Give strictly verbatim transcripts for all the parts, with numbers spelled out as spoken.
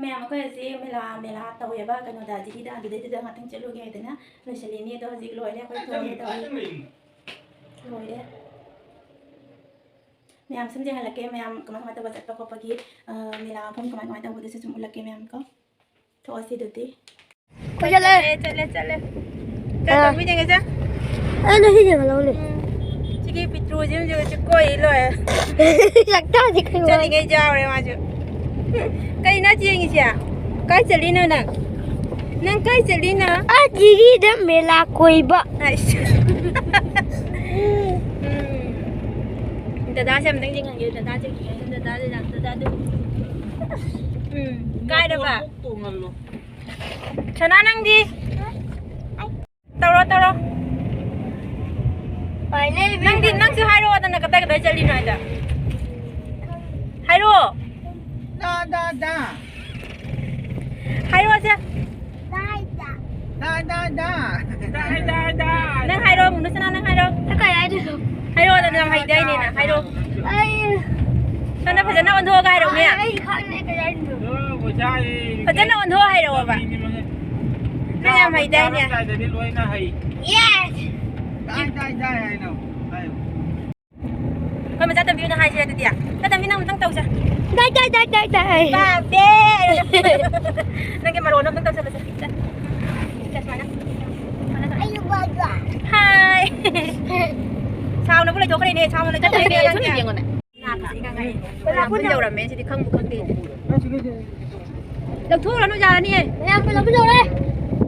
ꯃꯌꯥꯝ, ꯑꯩꯈꯣꯏ ꯍꯧꯖꯤꯛ ꯃꯦꯂꯥ, ꯃꯦꯂꯥ ꯇꯧꯋꯦꯕ ꯀꯩꯅꯣꯗ, ꯖꯤꯔꯤꯗ, ꯑꯗꯨꯗꯩꯗꯨꯗ ꯉꯥꯛꯇꯪ ꯆꯠꯂꯨꯒꯦ ꯍꯥꯏꯗꯅ ꯂꯣꯏꯁꯤꯜꯂꯤꯅꯤ꯫ ꯑꯗꯣ ꯍꯧꯖꯤꯛ ꯂꯣꯏꯔꯦ, ꯑꯩꯈꯣꯏ ꯊꯣꯛꯑꯒꯦ ꯇꯧꯔꯤ꯫ ꯂꯣꯏꯔꯦ꯫ ꯃꯌꯥꯝ ꯁꯨꯝ ꯌꯦꯡꯍꯜꯂꯛꯀꯦ, ꯃꯌꯥꯝ ꯀꯃꯥꯏ ꯀꯃꯥꯏ ꯇꯧꯕ ꯆꯠꯄ ꯈꯣꯠꯄꯒꯤ, ꯑ, ꯃꯦꯂꯥ ꯃꯐꯝ ꯀꯃꯥꯏ ꯀꯃꯥꯏ ꯇꯧꯕꯗꯨꯁꯨ ꯁꯨꯝ ꯎꯠꯂꯛꯀꯦ ꯃꯌꯥꯝ ꯀꯣ꯫ ꯊꯣꯛꯑꯁꯤ ꯑꯗꯨꯗꯤ꯫ ꯆꯠꯂꯦ꯫ ꯆꯠꯂꯦ, ꯆꯠꯂꯦ, ꯆꯠꯂꯦ꯫ ꯆꯠ ꯑꯥ꯫ ꯇꯧꯕꯤ ꯌꯦꯡꯉꯦꯁꯦ꯫ ꯑꯩꯅ ꯁꯤ ꯌꯦꯡꯍꯜꯂꯧꯅꯦ꯫ ꯎꯝ꯫ ꯁꯤꯒꯤ ꯄꯤꯇ꯭ꯔꯨꯁꯤꯃꯁꯨ ꯆꯤꯛꯀꯣꯏ ꯂꯣꯏꯔꯦ꯫ ꯁꯛꯇꯥꯁꯤ ꯈꯪꯉꯣꯏ꯫ ꯆꯠꯂꯤꯉꯩ ꯌꯥꯎꯔꯦ ꯃꯥꯁꯨ꯫ ꯀꯩꯅꯣ ꯌꯦꯡꯉꯤꯁꯦ? ꯀꯥꯏ ꯆꯠꯂꯤꯅꯣ ꯅꯪ? ꯅꯪ ꯀꯥꯏ ꯆꯠꯂꯤꯅꯣ? ꯑꯥ, ꯖꯤꯔꯤꯗ ꯃꯦꯂꯥ ꯀꯣꯏꯕ꯫ ꯑꯩꯁ꯫ ꯎꯝ꯫ ꯗꯗꯥꯁꯦ ꯑꯝꯇꯪ ꯌꯦꯡꯍꯟꯒꯦ, ꯗꯗꯥꯁꯦ ꯌꯦꯡꯍꯟꯒꯦ, ꯗꯗꯥꯁꯦ ꯌꯥꯝ, ꯗꯗꯥꯗꯨ꯫ ꯎꯝ, ꯀꯥꯏꯗꯕ? ꯇꯣꯡꯍꯜꯂꯣ꯫ ꯁꯅꯥ, ꯅꯪꯗꯤ? ꯇꯧꯔꯣ, ꯇꯧꯔꯣ꯫ ꯅꯪꯗꯤ, ꯅꯪꯁꯨ ꯍꯥꯏꯔꯛꯑꯣꯗꯅ, ꯀꯗꯥꯏ ꯀꯗꯥꯏ ꯆꯠꯂꯤꯅꯣ ꯍꯥꯏꯗ? ꯍꯥꯏꯔꯛꯑꯣ꯫ ꯗꯥ, ꯗꯥ, ꯗꯥ꯫ ꯍꯥꯏꯔꯛꯑꯣꯁꯦ꯫ ꯗꯥ, ꯗꯥ, ꯗꯥ꯫ ꯅꯪ ꯍꯥꯏꯔꯛꯑꯣ, ꯃꯨꯛꯅꯨ ꯁꯅꯥ, ꯅꯪ ꯍꯥꯏꯔꯛꯑꯣ꯫ ꯅꯪ ꯀꯩ ꯍꯥꯏꯗꯣꯏꯅꯣ? ꯍꯥꯏꯔꯛꯑꯣꯗꯅ, ꯌꯥꯝ ꯍꯩꯗꯥꯏꯅꯦ ꯅꯪ, ꯍꯥꯏꯔꯛꯑꯣ꯫ ꯑꯩ ꯁꯣꯝꯗ ꯐꯖꯅ ꯑꯣꯟꯊꯣꯛꯑꯒ ꯍꯥꯏꯔꯛꯎꯅꯦ꯫ ꯑꯩ ꯈꯪꯗꯦ ꯀꯩ ꯍꯥꯏꯗꯣꯏꯅꯣ꯫ ꯐꯖꯅ ꯑꯣꯟꯊꯣꯛꯑ ꯍꯥꯏꯔꯛꯑꯣꯕ꯫ ꯅꯪ ꯌꯥꯝ ꯍꯩꯗꯥꯏꯅꯦ꯫ Yes! ꯗꯥꯏ, ꯗꯥꯏ, ꯗꯥꯏ ꯍꯥꯏꯅꯣ꯫ ꯍꯥꯏꯌꯨ꯫ ꯑꯩꯈꯣꯏ ꯃꯆꯥ ꯇꯝꯕꯤꯌꯨꯅ ꯍꯥꯏꯁꯤꯔꯦ ꯑꯗꯨꯗꯤ꯫ ꯃꯆꯥ ꯇꯝꯕꯤ ꯅꯪ ꯑꯃꯨꯛꯇꯪ ꯇꯧꯁꯦ꯫ ꯗꯥꯏ, ꯗꯥꯏ, ꯗꯥꯏ, ꯗꯥꯏ, ꯗꯥꯏ꯫ ꯕꯥꯕꯦ! ꯅꯪꯒꯤ ꯃꯔꯣꯟ ꯑꯃꯨꯛꯇꯪ ꯇꯧꯁꯜꯂꯁꯦ꯫ ꯁꯦ, ꯁꯨꯃꯥꯏꯅ꯫ ꯁꯨꯃꯥꯏꯅ ꯇꯧ꯫ ꯑꯩ ꯅꯨꯄꯥꯗꯣ꯫ ꯍꯥꯏ꯫ ꯁꯥꯎꯅꯕꯨ ꯂꯩꯊꯣꯛꯈ꯭ꯔꯦꯅꯦ, ꯁꯥꯎꯅ ꯂꯩꯊꯣꯛꯈ꯭ꯔꯦꯅꯦ, ꯑꯉꯥꯡꯁꯦ꯫ ꯌꯦꯡꯉꯣꯅꯦ꯫ ꯂꯥꯛꯄꯁꯤꯗꯤ ꯀꯥꯡꯍꯥꯏ꯫ ꯄꯨꯂꯞ ꯄꯨꯟꯅ ꯌꯧꯔꯝꯃꯦ, ꯁꯤꯗꯤ ꯈꯪꯕꯨ ꯈꯪꯗꯦ꯫ ꯂꯧꯊꯣꯛꯎꯔꯅꯨ, ꯌꯥꯔꯅꯤꯌꯦ꯫ ꯃꯌꯥꯝ ꯄꯨꯂꯞ ꯄꯨꯟ ꯌꯧꯔꯦ꯫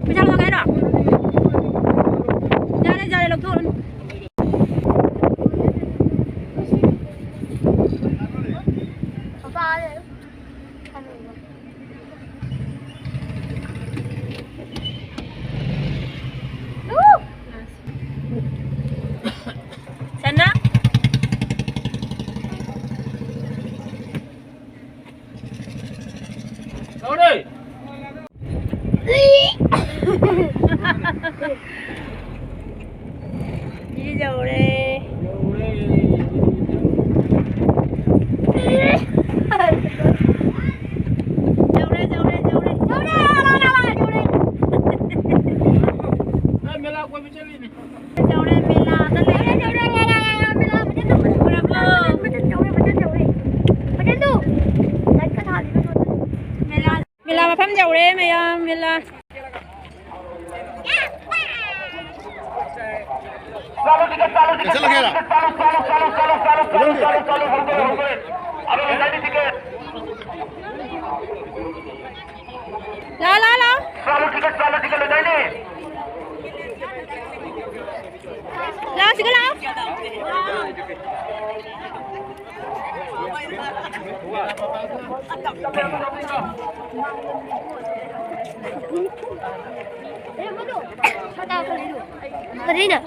ꯄꯩꯁꯥ ꯂꯧꯊꯣꯛꯀꯦ ꯍꯥꯏꯔꯣ? ꯌꯥꯔꯦ, ꯌꯥꯔꯦ, ꯂꯧꯊꯣꯛꯎꯔꯅꯨ꯫ ꯁꯅꯥ꯫ ꯂꯧꯔꯦ꯫ ꯌꯧꯔꯦ꯫ ꯌꯧꯔꯦ꯫ ꯌꯧꯔꯦ, ꯃꯐꯝ ꯌꯧꯔꯦ ꯃꯌꯥꯝ, ꯃꯦꯂꯥ꯫ ꯂꯥ, ꯂꯥ, ꯂꯥ꯫ ꯂꯥ, ꯁꯤꯒ ꯂꯥ꯫ ꯐꯗꯤꯅ꯫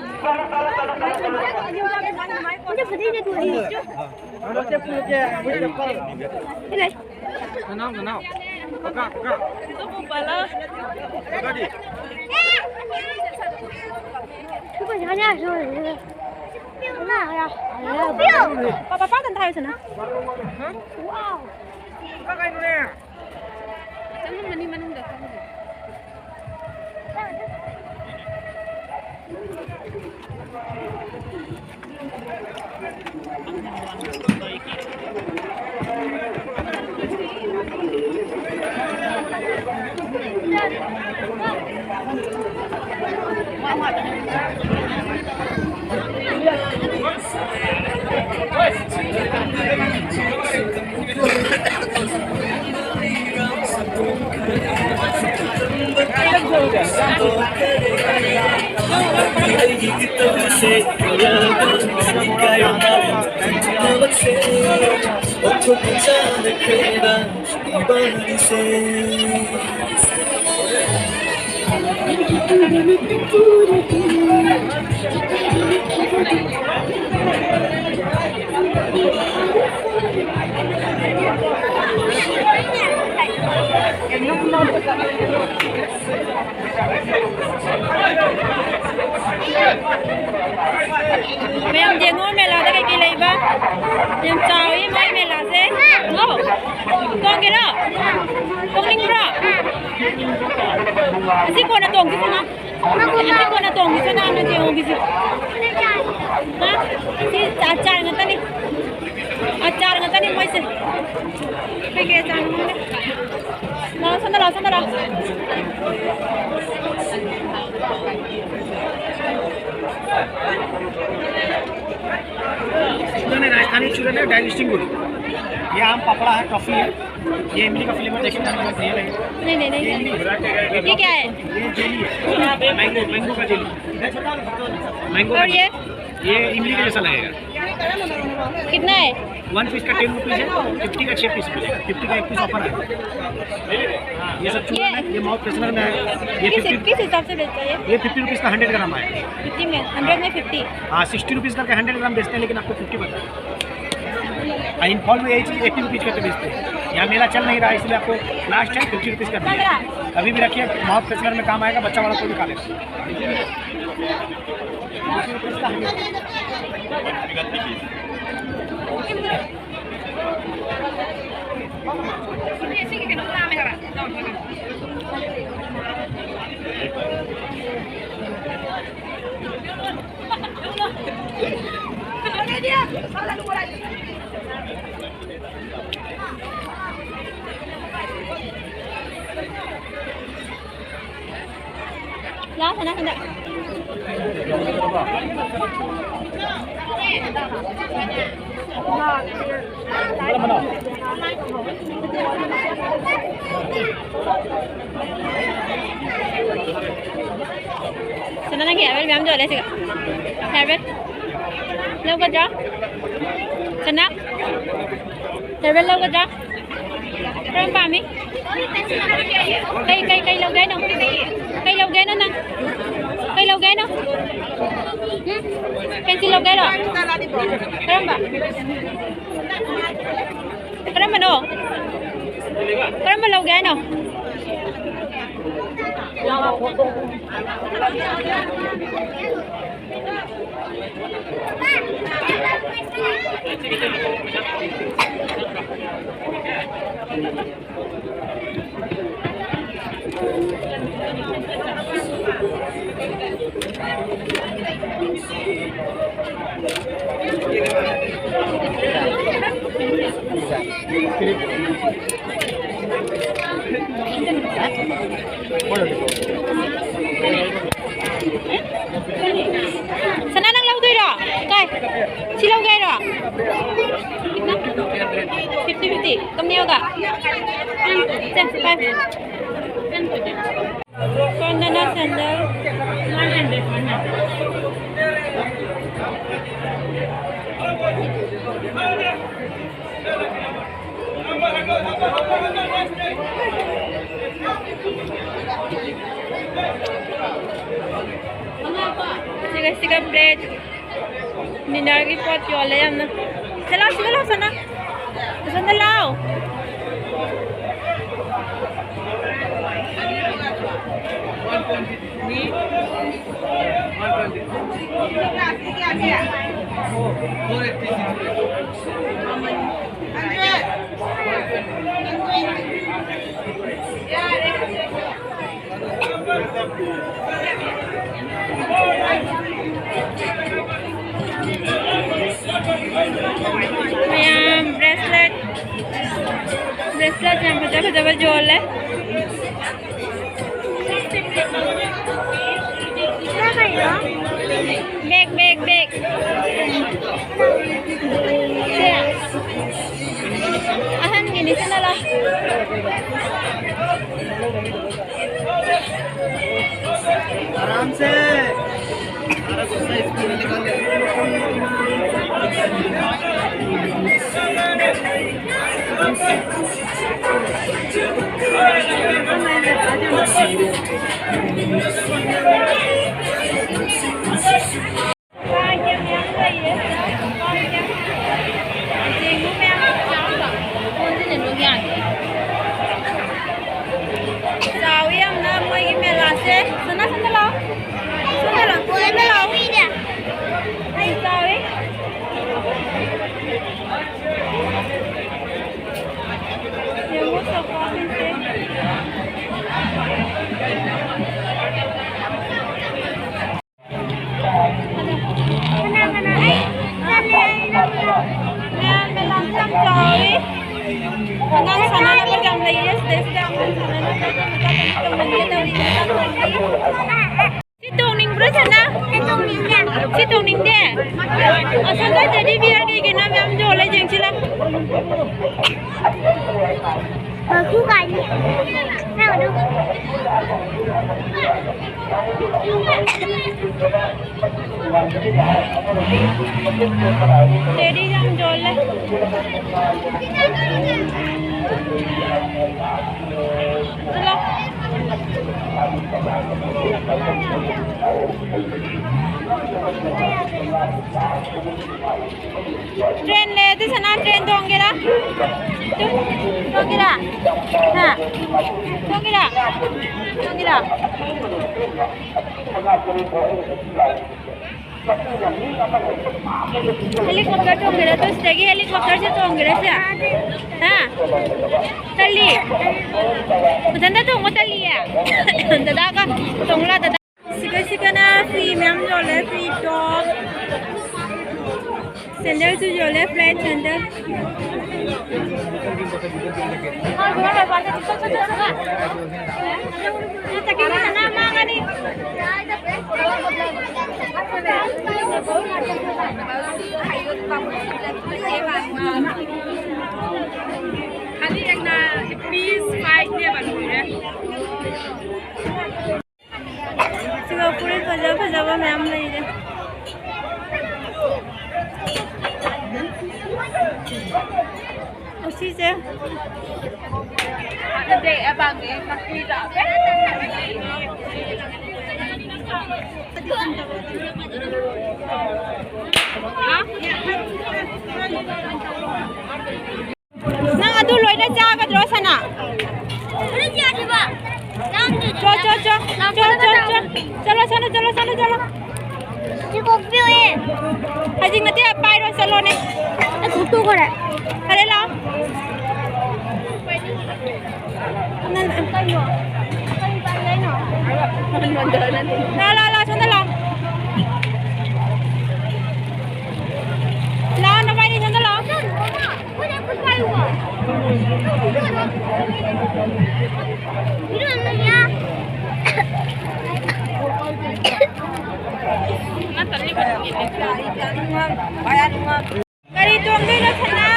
ꯐꯗꯤꯅ ꯇꯨꯗꯤ꯫ ꯅꯅꯥꯎ, ꯅꯅꯥꯎ꯫ ꯀꯀꯥ, ꯀꯀꯥ꯫ ꯀꯀꯥꯗꯤ? ꯄꯥꯄꯥ, ꯄꯥꯄꯥ ꯇꯟ ꯊꯥꯔꯨꯁꯤꯅ꯫ ꯀꯀꯥ ꯀꯩꯅꯣꯅꯦ? ꯆꯪꯉꯝꯃꯅꯤ ꯃꯅꯨꯡꯗ ꯆꯪꯉꯝꯃꯅꯤ꯫ ꯃꯌꯥꯝ ꯌꯦꯡꯉꯣ, ꯃꯦꯂꯥꯗ ꯀꯩꯀꯩ ꯂꯩꯕ꯫ ꯌꯥꯝ ꯆꯥꯎꯏ ꯃꯣꯏ ꯃꯦꯂꯥꯁꯦ꯫ ꯂꯥꯛꯑꯣ꯫ ꯇꯣꯡꯒꯦꯔꯣ? ꯇꯣꯡꯅꯤꯡꯕ꯭ꯔꯣ? ꯑꯁꯤ ꯀꯣꯟꯅ ꯇꯣꯡꯁꯤ ꯀꯩꯅꯣ꯫ ꯑꯁꯤ ꯀꯣꯟꯅ ꯇꯣꯡꯁꯤ ꯀꯅꯥꯅ ꯌꯦꯡꯍꯧꯒꯤꯁꯤ? ꯍꯥ? ꯁꯤ ꯑꯆꯥꯔ ꯉꯥꯛꯇꯅꯤ꯫ ꯑꯆꯥꯔ ꯉꯥꯛꯇꯅꯤ ꯃꯣꯏꯁꯦ꯫ ꯀꯩꯀꯩ ꯑꯆꯥꯔꯅꯣ ꯈꯪꯗꯦ꯫ ꯂꯥꯛꯑꯣ, ꯁꯣꯝꯗ꯫ चला, चला। चूरन है, राजस्थानी चूरन है, डाइजेस्टिंग गुड। ये आम पापड़ा है, टॉफी है, ये इमली का फ्लेवर देखिए, ये नहीं, नहीं, नहीं, ये नहीं। इमली है। ये क्या है? ये जेली है, मैंगो, मैंगो का जेली। मैंगो का और ये? जेली। ये इमली के जैसा लगेगा। कितना है? वन पीस का टेन रुपीज है, फिफ्टी का छः पीस मिलेगा, फिफ्टी का एक पीस ऑफर है। ये सब चूरन है, ये माउथ फ्रेशनर में है, ये किस फिफ्टी, किस हिसाब से बेचते हैं ये? ये फिफ्टी रुपीज का हंड्रेड ग्राम है। फिफ्टी में, हंड्रेड में फिफ्टी। हाँ, सिक्सटी रुपीज करके हंड्रेड ग्राम बेचते हैं, लेकिन आपको फिफ्टी पता है। हाँ, इम्फाल में यही चीज़ एटी रुपीज करके बेचते हैं। यहाँ मेला चल नहीं रहा है, इसलिए आपको लास्ट है, फिफ्टी रुपीज का दिया। कभी भी रखिए, माउथ फ्रेशनर में काम आएगा, बच्चा वाला को भी खा लेगा। Wala, sana, sana. Sana lang, Gabriel, ma'am, dole, sige. Gabriel, love ka, Jo? Sana? Gabriel, love ka, Jo? ꯀꯔꯝ ꯄꯥꯝꯃꯤ? ꯀꯩ, ꯀꯩ, ꯀꯩ ꯂꯧꯒꯦ ꯍꯥꯏꯅꯣ? ꯀꯩ ꯂꯧꯒꯦ ꯍꯥꯏꯅꯣ ꯅꯪ? ꯀꯩ ꯂꯧꯒꯦ ꯍꯥꯏꯅꯣ? ꯎꯝ? ꯄꯦꯟꯁꯤꯜ ꯂꯧꯒꯦ ꯍꯥꯏꯔꯣ? ꯀꯔꯝꯕ? ꯀꯔꯝꯕꯅꯣ? ꯀꯔꯝꯕ ꯂꯧꯒꯦ ꯍꯥꯏꯅꯣ? ꯁꯅꯥ, ꯅꯪ ꯂꯧꯗꯣꯏꯔꯣ? ꯀꯥꯏ? ꯁꯤ ꯂꯧꯒꯦ ꯍꯥꯏꯔꯣ? Fifty fifty. ꯀꯝꯅꯤ ꯍꯣꯒꯥ? ꯁꯦ, ꯄꯥꯏ꯫ ꯀꯣꯟꯗꯅ ꯁꯦꯟꯗꯜ꯫ ꯁꯤꯒ, ꯁꯤꯒ ꯕ꯭ꯔꯦꯗ꯫ ꯗꯤꯅꯔꯒꯤ ꯄꯣꯠ ꯌꯣꯜꯂꯦ ꯌꯥꯝꯅ꯫ ꯁꯤꯗ ꯂꯥꯎ, ꯁꯤꯗ ꯂꯥꯎ, ꯁꯅꯥ꯫ ꯁꯣꯝꯗ ꯂꯥꯎ꯫ ꯃꯌꯥꯝ bracelet, bracelet ꯌꯥꯝ ꯐꯖ ꯐꯖꯕ ꯌꯣꯜꯂꯦ꯫ Bag, bag, bag. ꯁꯦ꯫ ꯑꯍꯟꯒꯤꯅꯤ, ꯁꯤꯅ ꯂꯥꯎ꯫ आराम से। ꯆꯥꯎꯋꯤ ꯌꯥꯝꯅ ꯃꯣꯏꯒꯤ ꯃꯦꯂꯥꯁꯦ꯫ ꯁꯅꯥ, ꯁꯅꯥ ꯂꯥꯎ꯫ ꯑꯁꯣꯝꯗ ꯇꯦꯗꯤ ꯕꯤꯌꯔ ꯀꯩ ꯀꯩꯅꯣ ꯃꯌꯥꯝ ꯌꯣꯜꯂꯦ, ꯌꯦꯡꯁꯤꯂꯥ꯫ ꯃꯀꯨ ꯀꯥꯏꯅꯤ꯫ ꯇꯦꯗꯤ ꯌꯥꯝ ꯌꯣꯜꯂꯦ꯫ ꯆꯠꯂꯣ꯫ ꯇ꯭ꯔꯦꯟ ꯂꯩꯔꯗꯤ ꯁꯅꯥ ꯇ꯭ꯔꯦꯟ ꯇꯣꯡꯒꯦꯔꯥ? ꯇꯨ, ꯇꯣꯡꯒꯦꯔꯥ? ꯍꯥ? ꯇꯣꯡꯒꯦꯔꯥ? ꯇꯣꯡꯒꯦꯔꯥ? ꯍꯦꯂꯤꯀꯣꯞꯇꯔ ꯇꯣꯡꯒꯦꯔꯥ? ꯇꯨ, ꯁꯤꯗꯒꯤ ꯍꯦꯂꯤꯀꯣꯞꯇꯔꯁꯦ ꯇꯣꯡꯒꯦꯔꯥ ꯁꯦ? ꯍꯥ? ꯇꯜꯂꯤ? ꯃꯊꯟꯇ ꯇꯣꯡꯕ ꯇꯜꯂꯤꯌꯦ? ꯗꯗꯥꯒ ꯇꯣꯡꯉꯨ ꯂꯥꯎ, ꯗꯗꯥ꯫ ꯁꯤꯒ ꯁꯤꯒꯅ ꯐꯤ ꯃꯌꯥꯝ ꯌꯣꯜꯂꯦ, ꯐꯤ, ꯇꯣꯞ, ꯁꯦꯟꯗꯜꯁꯨ ꯌꯣꯜꯂꯦ, ꯐ꯭ꯂꯦꯠ ꯁꯦꯟꯗꯜ꯫ ꯁꯤꯒ ꯐꯨꯔꯤꯠ ꯐꯖ ꯐꯖꯕ ꯃꯌꯥꯝ ꯂꯩꯔꯦ꯫ ꯑꯁꯤꯁꯦ꯫ ꯅꯪ ꯑꯗꯨ ꯂꯣꯏꯅ ꯆꯥꯒꯗ꯭ꯔꯣ, ꯁꯅꯥ? ꯆꯣ, ꯆꯣ, ꯆꯣ꯫ ꯆꯣ, ꯆꯣ, ꯆꯣ꯫ ꯆꯠꯂꯣ, ꯁꯅꯥ, ꯆꯠꯂꯣ, ꯁꯅꯥ, ꯆꯠꯂꯣ꯫ ꯁꯤ ꯀꯣꯛꯄꯤꯌꯣ, ꯑꯦ꯫ ꯍꯧꯖꯤꯛ ꯅꯠꯇꯦ, ꯄꯥꯏꯔꯣ, ꯆꯠꯂꯣꯅꯦ꯫ ꯑꯩ ꯈꯣꯛꯇꯣꯛꯈ꯭ꯔꯦ꯫ ꯐꯔꯦ, ꯂꯥꯛꯑꯣ꯫ ꯅꯪ ꯀꯩꯅꯣ? ꯀꯔꯤ ꯄꯥꯏ ꯍꯥꯏꯅꯣ? ꯂꯥꯛꯑꯣ, ꯂꯥꯛꯑꯣ, ꯂꯥꯛꯑꯣ, ꯁꯣꯝꯗ ꯂꯥꯛꯑꯣ꯫ ꯂꯥꯛꯑꯣ, ꯅꯕꯥꯏꯅꯤ ꯁꯣꯝꯗ ꯂꯥꯛꯑꯣ꯫ ꯀꯔꯤ ꯇꯣꯡꯗꯣꯏꯅꯣ, ꯁꯅꯥ?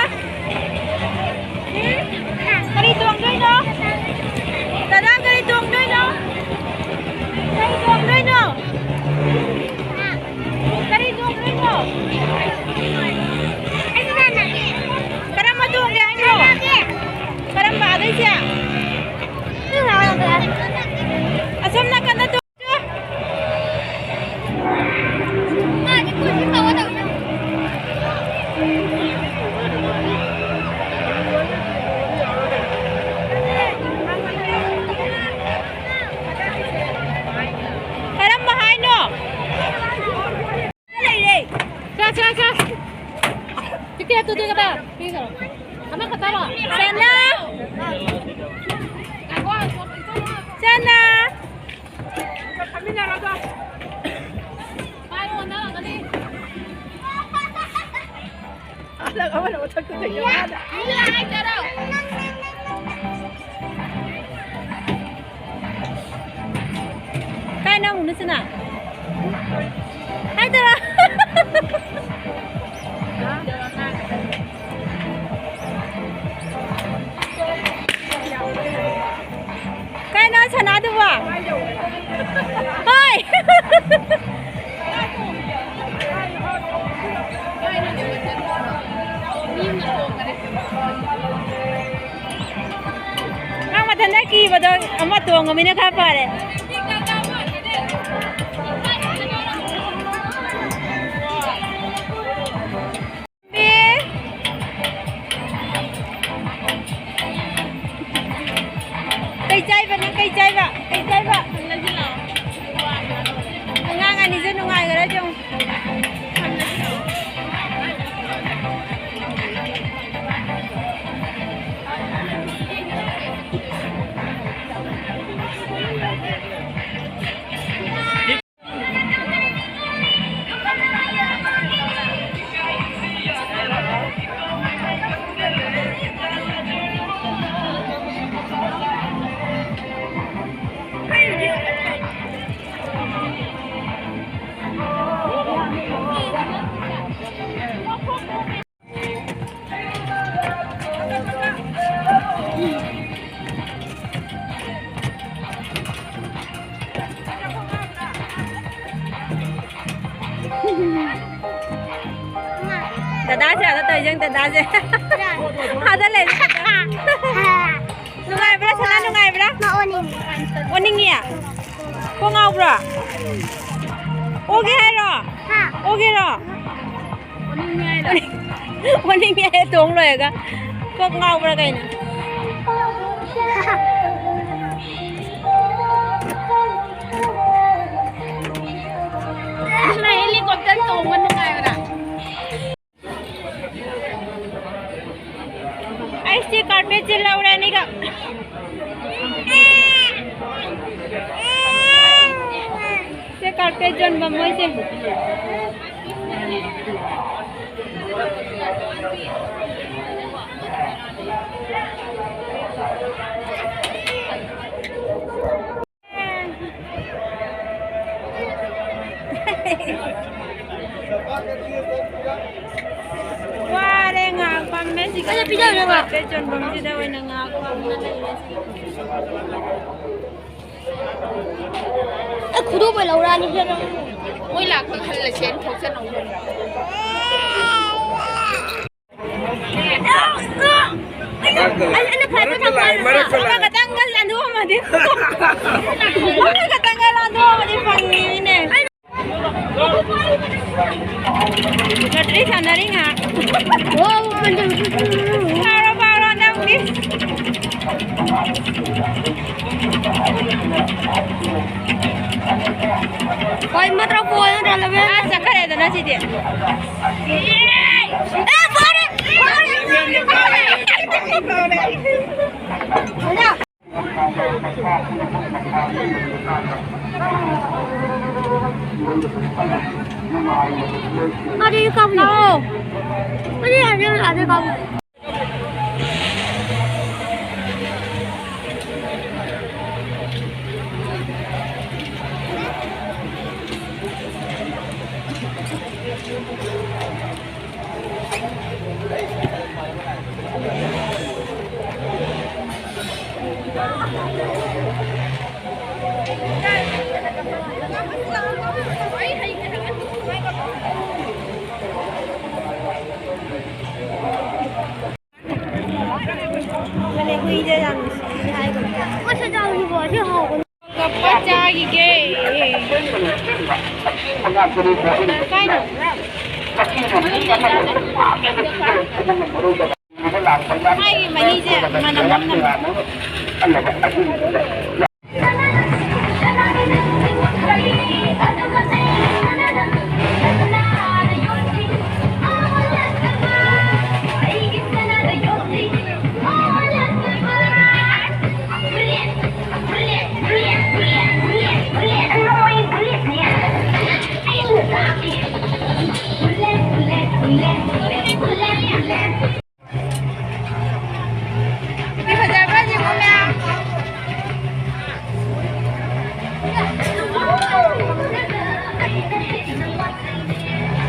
ꯀꯔꯤ ꯇꯣꯡꯗꯣꯏꯅꯣ? ꯗꯗꯥ, ꯀꯔꯤ ꯇꯣꯡꯗꯣꯏꯅꯣ? ꯀꯔꯤ ꯇꯣꯡꯗꯣꯏꯅꯣ? ꯀꯔꯤ ꯇꯣꯡꯗꯣꯏꯅꯣ? ꯀꯔꯝꯕ ꯇꯣꯡꯒꯦ ꯍꯥꯏꯅꯣ? ꯀꯔꯝꯕ? ꯑꯗꯩꯁꯦ? ꯑꯁꯣꯝ ꯅꯥꯀꯟꯗ ꯇꯣꯡ- ꯀꯔꯝꯕ ꯍꯥꯏꯅꯣ? ꯂꯩꯔꯦ꯫ ꯁꯦ, ꯁꯦ, ꯁꯦ꯫ ꯇꯤꯀꯦꯠꯇꯨꯗꯤ ꯀꯗꯥꯏ? ꯄꯤꯈ꯭ꯔꯣ꯫ ꯑꯃꯈꯛꯇꯔꯣ? ꯆꯅꯥ! ꯆꯅꯥ! ꯀꯥꯏꯅ ꯑꯃꯨꯛꯅ ꯁꯤꯅ? ꯍꯥꯏꯗꯔꯣ? ꯀꯥꯏꯅ ꯁꯅꯥꯗꯨꯕꯣ? ꯍꯣꯏ! ꯅꯪ ꯃꯊꯟꯇ ꯀꯤꯕꯗꯣ ꯑꯃ ꯇꯣꯡꯉꯃꯤꯅ ꯈꯔ ꯐꯔꯦ꯫ ꯀꯩ ꯆꯥꯏꯕ ꯅꯪ? ꯀꯩ ꯆꯥꯏꯕ? ꯀꯩ ꯆꯥꯏꯕ? ꯑꯉꯥꯡ ꯑꯅꯤꯁꯦ ꯅꯨꯡꯉꯥꯏꯈ꯭ꯔꯦ ꯌꯦꯡꯉꯨ꯫ ꯗꯗꯥꯁꯦ ꯑꯥꯗ ꯇꯧꯔꯤꯁꯦ ꯌꯦꯡ, ꯗꯗꯥꯁꯦ꯫ ꯑꯥꯗ ꯂꯩꯔꯦ, ꯗꯗꯥ꯫ ꯅꯨꯡꯉꯥꯏꯕ꯭ꯔꯥ, ꯁꯅꯥ, ꯅꯨꯡꯉꯥꯏꯕ꯭ꯔꯥ? ꯃꯥ ꯑꯣꯅꯤꯡꯉꯤ꯫ ꯑꯣꯅꯤꯡꯉꯤ? ꯀꯣꯛ ꯉꯥꯎꯕ꯭ꯔꯥ? ꯑꯣꯒꯦ ꯍꯥꯏꯔꯣ? ꯍꯥ? ꯑꯣꯒꯦꯔꯣ? ꯑꯣꯅꯤꯡꯉꯦ ꯍꯥꯏꯔꯣ? ꯑꯣꯅꯤꯡꯉꯦ ꯍꯥꯏꯔꯣ, ꯇꯣꯡ ꯂꯣꯏꯔꯒ꯫ ꯀꯣꯛ ꯉꯥꯎꯕ꯭ꯔꯥ ꯀꯩꯅꯣ? ꯍꯦꯂꯤꯀꯣꯞꯇꯔ ꯇꯣꯡꯕ ꯅꯨꯡꯉꯥꯏꯕ꯭ꯔꯥ? ꯑꯩꯁꯦ ꯀꯥꯔꯄꯦꯠꯁꯦ ꯂꯧꯔꯦ ꯑꯅꯤꯈꯛ꯫ ꯁꯦ ꯀꯥꯔꯄꯦꯠ ꯌꯣꯟꯕ ꯃꯣꯏꯁꯦ꯫ ꯋꯥꯔꯦ ꯉꯥꯏꯍꯥꯛ ꯐꯝꯃꯦ ꯁꯤꯒ꯫ ꯀꯩꯅꯣ ꯄꯤꯖꯧ ꯅꯪ꯫ ꯄꯦ ꯆꯣꯟꯐꯝꯁꯤꯗ ꯑꯣꯏꯅ ꯉꯥꯏꯍꯥꯛ ꯐꯝꯃ ꯂꯩꯔꯦ ꯁꯤꯒ꯫ ꯑꯦ, ꯈꯨꯗꯣꯞ ꯑꯣꯏ ꯂꯧꯔꯛꯑꯅꯤ ꯏꯕꯦꯝꯃ꯫ ꯃꯣꯏ ꯂꯥꯛꯄ ꯍꯜꯂꯁꯦꯅ ꯊꯣꯛꯆꯅꯧ꯫ ꯃꯔꯛꯇ ꯂꯥꯛꯑꯦ, ꯃꯔꯛꯇ ꯂꯥꯛꯑꯦ꯫ ꯑꯃꯈꯛꯇꯪꯒ ꯂꯥꯟꯊꯣꯛꯑꯝꯃꯗꯤ꯫ ꯑꯃꯈꯛꯇꯪꯒ ꯂꯥꯟꯊꯣꯛꯑꯝꯃꯗꯤ ꯐꯪꯉꯤꯅꯦ꯫ ꯂꯣꯇꯔꯤ ꯁꯥꯟꯅꯔꯤ ꯉꯥꯏꯍꯥꯛ꯫ ꯐꯥꯎꯔꯣ, ꯐꯥꯎꯔꯣ, ꯅꯪꯒꯤ꯫ ꯀꯩ ꯅꯠꯇ꯭ꯔꯣ ꯄꯣꯏꯟ ꯅꯠꯇ꯭ꯔꯣ ꯂꯦꯚꯦꯜ? ꯑꯥ, ꯆꯠꯈ꯭ꯔꯦꯗꯅ ꯁꯤꯗꯤ꯫ ꯑꯦ, ꯐꯥꯔꯦ! ꯐꯥꯔꯦ! ꯑꯗꯨꯗꯤ ꯀꯥꯞꯄꯨ꯫ ꯂꯥꯛꯑꯣ꯫ ꯑꯗꯨꯗꯤ ꯌꯥꯗꯦ, ꯌꯥꯗꯦ, ꯀꯥꯞꯄꯨ꯫ ꯃꯅꯦ, ꯍꯨꯏꯁꯦ ꯌꯥꯝ ꯅꯨꯡꯁꯤ ꯍꯥꯏꯒꯨꯝ꯫ ꯑꯁ, ꯆꯥꯎꯔꯤꯕꯣ? ꯑꯁꯤ ꯍꯥꯎꯕꯅꯤ꯫ ꯀꯞꯄ ꯆꯥꯈꯤꯒꯦ꯫ ꯀꯥꯏꯗ? ꯃꯥꯒꯤ ꯃꯍꯤꯁꯦ ꯃꯅꯝ ꯑꯃ ꯅꯝꯃꯦ꯫ ꯐꯖꯕ꯭ꯔꯥ ꯌꯦꯡꯉꯣ ꯃꯌꯥꯝ꯫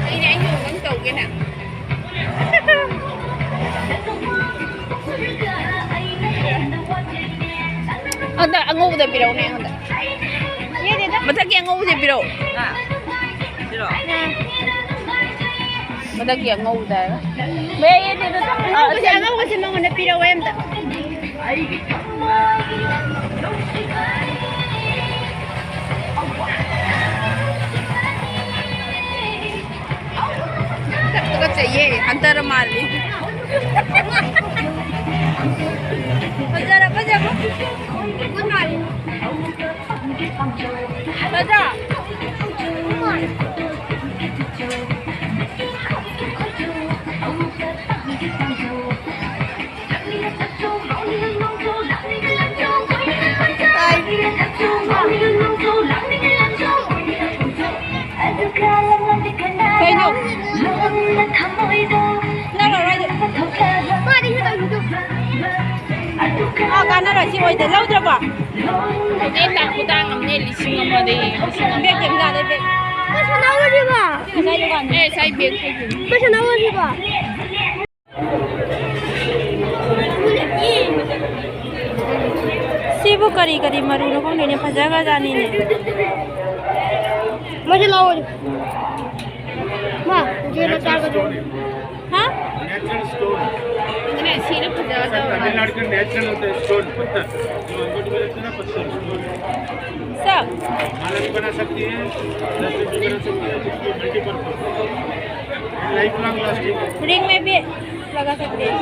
ꯑꯩꯅ ꯑꯩ ꯌꯣꯟꯕ ꯑꯃ ꯇꯧꯒꯦꯅ꯫ ꯑꯗ ꯑꯉꯧꯕꯗ ꯄꯤꯔꯛꯎꯅꯦ ꯑꯩꯉꯣꯟꯗ꯫ ꯃꯊꯛꯀꯤ ꯑꯉꯧꯕꯁꯦ ꯄꯤꯔꯛꯎ꯫ ꯃꯊꯛꯀꯤ ꯑꯉꯧꯕꯗ ꯍꯥꯏꯔꯒ꯫ ꯃꯌꯥꯏ ꯌꯦꯠꯇꯦꯗ꯫ ꯑꯉꯧꯕꯁꯦ, ꯑꯉꯧꯕꯁꯦ ꯃꯉꯣꯟꯗ ꯄꯤꯔꯛꯑꯣ ꯑꯝꯇ꯫ ꯇꯨꯀꯠꯆꯩꯌꯦ, ꯍꯟꯇꯔ ꯃꯥꯜꯂꯤ꯫ ꯐꯖꯔꯕ ꯌꯦꯡꯉꯣ꯫ ꯐꯖ꯫ ꯀꯩꯅꯣ? ꯅꯪ ꯂꯧꯔꯣꯏꯗ꯫ ꯃꯥ ꯀꯥꯟꯅꯔꯣꯏ, ꯁꯤ ꯑꯣꯏꯗꯦ꯫ ꯂꯧꯗ꯭ꯔꯕꯣ? ꯍꯧꯖꯤꯛ ꯇꯥꯡ ꯈꯨꯇꯥꯡ ꯑꯃꯅꯦ, ꯂꯤꯁꯤꯡ ꯑꯃꯗꯒꯤ ꯂꯤꯁꯤꯡ ꯑꯃ꯫ ꯕꯦꯒ ꯌꯦꯡ ꯌꯥꯗꯦ, ꯕꯦꯒ꯫ ꯃꯥ ꯁꯅꯥ ꯑꯣꯏꯔꯤꯕꯣ? ꯁꯤ ꯉꯁꯥꯏ ꯗꯨꯀꯥꯟꯗ꯫ ꯑꯦ, ꯉꯁꯥꯏ ꯕꯦꯒ ꯊꯣꯛꯈꯤꯕꯅꯤ꯫ ꯃꯥ ꯁꯅꯥ ꯑꯣꯏꯔꯤꯕꯣ? ꯁꯤꯕꯨ ꯀꯔꯤ ꯀꯔꯤ ꯃꯔꯨꯅꯣ ꯈꯪꯗꯦꯅꯦ, ꯐꯖꯈ꯭ꯔꯖꯥꯠꯅꯤꯅꯦ꯫ ꯃꯁꯤ ꯂꯧꯑꯣ꯫ ꯃꯥ, ꯖꯦꯜꯗ ꯆꯥꯒꯗ꯭ꯔꯣ? ꯍꯥ? Natural stone. इतने सीने पूजा ऐसा तमिलनाडु का नेचुरल होता है स्टोन, पत्थर। जो अंगूठी में रहता है ना, पत्थर स्टोन। सब। माला भी बना सकती है, ब्रेसलेट भी बना सकती है, जिसकी multipurpose, life long lasting. Ring में भी लगा सकते हैं।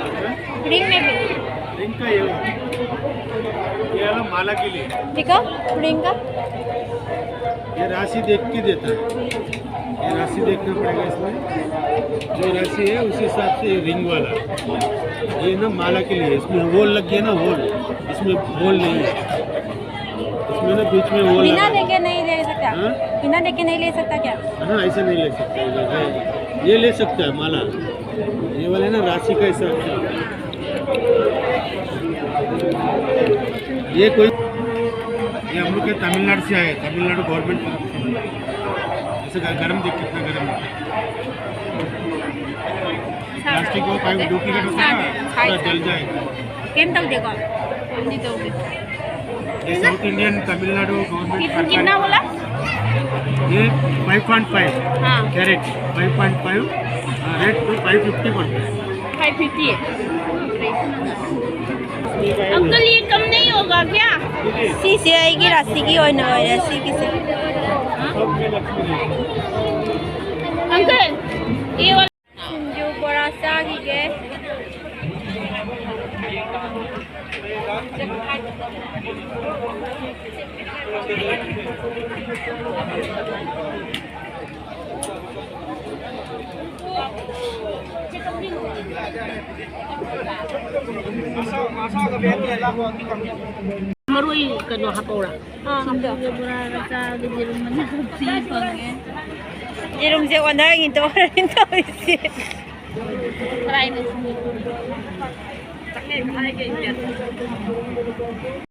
रिंग में भी। रिंग का ये हो, ये वाला माला के लिए। ठीक है, रिंग का। ये राशि देख के देता है, ये राशि देखना पड़ेगा इसमें। जो राशि है, उस हिसाब से ये रिंग वाला। ये ना माला के लिए, इसमें होल लग गया ना, होल। इसमें होल नहीं है, इसमें ना बीच में होल बिना लगा है। देखे नहीं ले सकता। हाँ? बिना देखे नहीं ले सकता क्या? हाँ, ऐसे नहीं ले सकते। ये ले सकता है माला, ये वाले ना राशि का हिसाब से। ये कोई, ये हम लोग के तमिलनाडु से आए, तमिलनाडु गवर्नमेंट तरफ से। जैसे ग-, गरम देख, कितना गरम है। प्लास्टिक को पाइप डुप्लीकेट होता है ना, पूरा जल जाएगा। केम तक देखो, हम नहीं दोगे। ये साउथ इंडियन तमिलनाडु गवर्नमेंट कित-, सरकार कितना बोला? ये फ़ाइव पॉइंट फ़ाइव। हाँ। Carat five point five, rate तो फ़ाइव फ़िफ़्टी पड़ता है। फ़ाइव फ़िफ़्टी है। अंकल, ये कम नहीं होगा क्या? ꯁꯤꯁꯦ ꯑꯩꯒꯤ ꯔꯥꯁꯤꯒꯤ ꯑꯣꯏꯅ ꯑꯣꯏꯔꯦ, ꯁꯤꯒꯤꯁꯦ꯫ अंकल, ये वाला ꯁꯤꯡꯖꯨ ꯕꯣꯔꯥ ꯆꯥꯈꯤꯒꯦ꯫ ꯃꯔꯣꯏ ꯀꯩꯅꯣ ꯍꯥꯞꯄꯧꯔꯥ? ꯑꯥ, ꯍꯥꯞꯄꯣ꯫ ꯁꯤꯡꯖꯨꯒ ꯕꯣꯔꯥꯒ ꯆꯥꯕꯗ ꯌꯦꯔꯨꯝ ꯃꯅꯥ ꯐ꯭ꯔꯤ ꯐꯪꯉꯦ꯫ ꯌꯦꯔꯨꯝꯁꯦ ꯑꯣꯟꯅꯔꯒ ꯇꯧꯔꯅꯤ ꯇꯧꯔꯤꯁꯦ꯫ ꯀꯗꯥꯏꯗ?